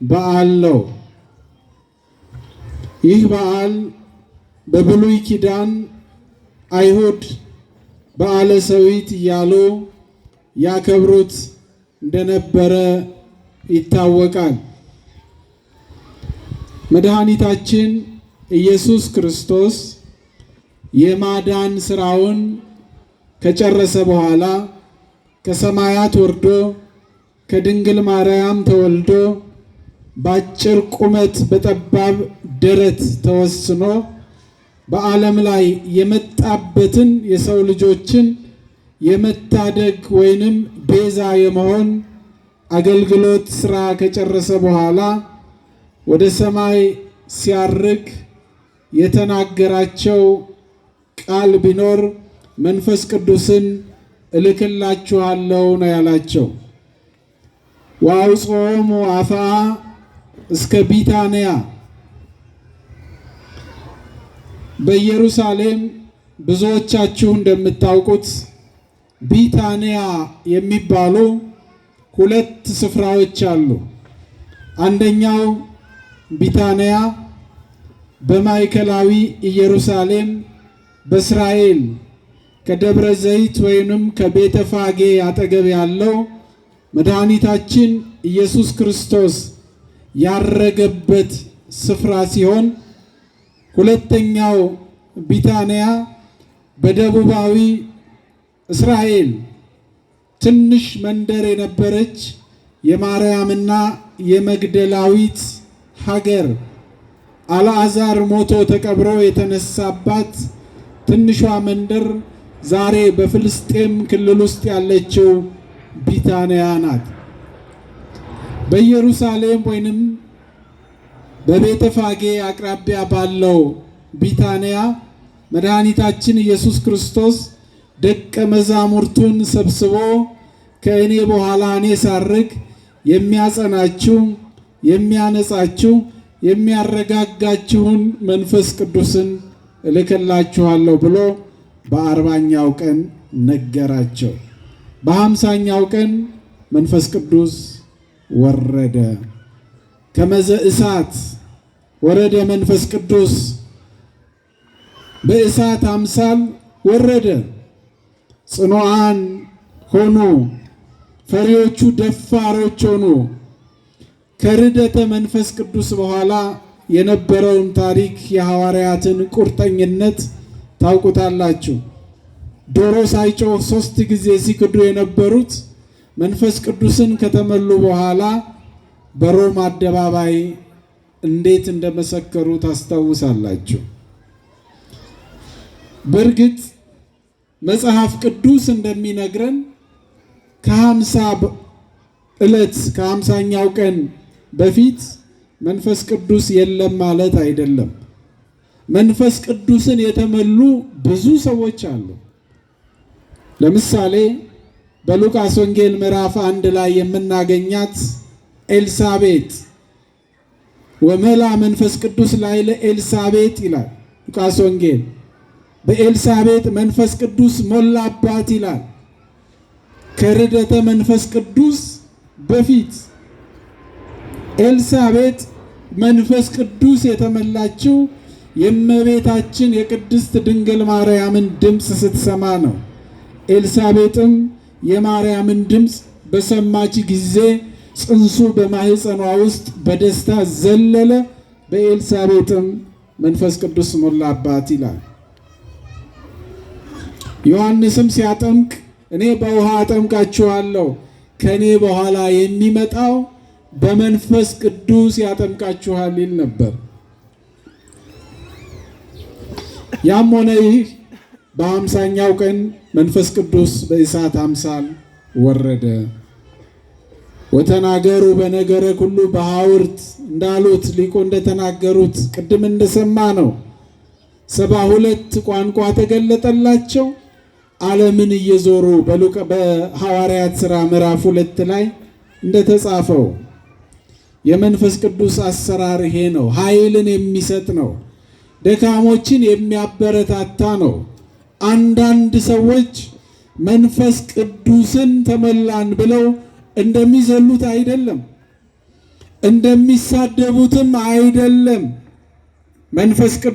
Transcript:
በዓል ነው። ይህ በዓል በብሉይ ኪዳን አይሁድ በዓለ ሰዊት እያሉ ያከብሩት እንደነበረ ይታወቃል። መድኃኒታችን ኢየሱስ ክርስቶስ የማዳን ስራውን ከጨረሰ በኋላ ከሰማያት ወርዶ ከድንግል ማርያም ተወልዶ በአጭር ቁመት በጠባብ ደረት ተወስኖ በዓለም ላይ የመጣበትን የሰው ልጆችን የመታደግ ወይንም ቤዛ የመሆን አገልግሎት ስራ ከጨረሰ በኋላ ወደ ሰማይ ሲያርግ የተናገራቸው ቃል ቢኖር መንፈስ ቅዱስን እልክላችኋለሁ ነው ያላቸው። ወአውጽኦሙ አፍአ እስከ ቢታንያ። በኢየሩሳሌም ብዙዎቻችሁ እንደምታውቁት ቢታንያ የሚባሉ ሁለት ስፍራዎች አሉ። አንደኛው ቢታንያ በማዕከላዊ ኢየሩሳሌም በእስራኤል ከደብረ ዘይት ወይንም ከቤተ ፋጌ አጠገብ ያለው መድኃኒታችን ኢየሱስ ክርስቶስ ያረገበት ስፍራ ሲሆን፣ ሁለተኛው ቢታንያ በደቡባዊ እስራኤል ትንሽ መንደር የነበረች የማርያምና የመግደላዊት ሀገር፣ አልዓዛር ሞቶ ተቀብሮ የተነሳባት ትንሿ መንደር፣ ዛሬ በፍልስጤም ክልል ውስጥ ያለችው ቢታንያ ናት። በኢየሩሳሌም ወይንም በቤተፋጌ አቅራቢያ ባለው ቢታንያ መድኃኒታችን ኢየሱስ ክርስቶስ ደቀ መዛሙርቱን ሰብስቦ ከእኔ በኋላ እኔ ሳርግ የሚያጸናችሁ፣ የሚያነጻችሁ፣ የሚያረጋጋችሁን መንፈስ ቅዱስን እልክላችኋለሁ ብሎ በ40ኛው ቀን ነገራቸው። በ50ኛው ቀን መንፈስ ቅዱስ ወረደ። ከመዘ እሳት ወረደ መንፈስ ቅዱስ፣ በእሳት አምሳል ወረደ። ጽኑዓን ሆኑ፣ ፈሪዎቹ ደፋሮች ሆኑ። ከርደተ መንፈስ ቅዱስ በኋላ የነበረውን ታሪክ፣ የሐዋርያትን ቁርጠኝነት ታውቁታላችሁ። ዶሮ ሳይጮህ 3 ጊዜ ሲክዱ የነበሩት መንፈስ ቅዱስን ከተመሉ በኋላ በሮም አደባባይ እንዴት እንደመሰከሩ ታስታውሳላችሁ። በእርግጥ መጽሐፍ ቅዱስ እንደሚነግረን ከ50 ዕለት፣ ከ50ኛው ቀን በፊት መንፈስ ቅዱስ የለም ማለት አይደለም። መንፈስ ቅዱስን የተመሉ ብዙ ሰዎች አሉ። ለምሳሌ በሉቃስ ወንጌል ምዕራፍ 1 ላይ የምናገኛት ኤልሳቤጥ፣ ወመላ መንፈስ ቅዱስ ላዕለ ኤልሳቤጥ ይላል ሉቃስ ወንጌል። በኤልሳቤጥ መንፈስ ቅዱስ ሞላባት ይላል። ከርደተ መንፈስ ቅዱስ በፊት ኤልሳቤጥ መንፈስ ቅዱስ የተመላችው የእመቤታችን የቅድስት ድንግል ማርያምን ድምፅ ስትሰማ ነው። ኤልሳቤጥም የማርያምን ድምፅ በሰማች ጊዜ ጽንሱ በማህፀኗ ውስጥ በደስታ ዘለለ፣ በኤልሳቤጥም መንፈስ ቅዱስ ሞላባት ይላል። ዮሐንስም ሲያጠምቅ እኔ በውሃ አጠምቃችኋለሁ፣ ከእኔ በኋላ የሚመጣው በመንፈስ ቅዱስ ያጠምቃችኋል ይል ነበር። ያም ሆነ ይህ በ50ኛው ቀን መንፈስ ቅዱስ በእሳት አምሳል ወረደ። ወተናገሩ በነገረ ኩሉ በሐውርት እንዳሉት ሊቁ እንደተናገሩት፣ ቅድም እንደሰማ ነው፣ 72 ቋንቋ ተገለጠላቸው። ዓለምን እየዞሩ በሐዋርያት ሥራ ምዕራፍ 2 ላይ እንደተጻፈው የመንፈስ ቅዱስ አሰራር ይሄ ነው። ኃይልን የሚሰጥ ነው። ደካሞችን የሚያበረታታ ነው። አንዳንድ ሰዎች መንፈስ ቅዱስን ተመላን ብለው እንደሚዘሉት አይደለም። እንደሚሳደቡትም አይደለም። መንፈስ ቅዱስ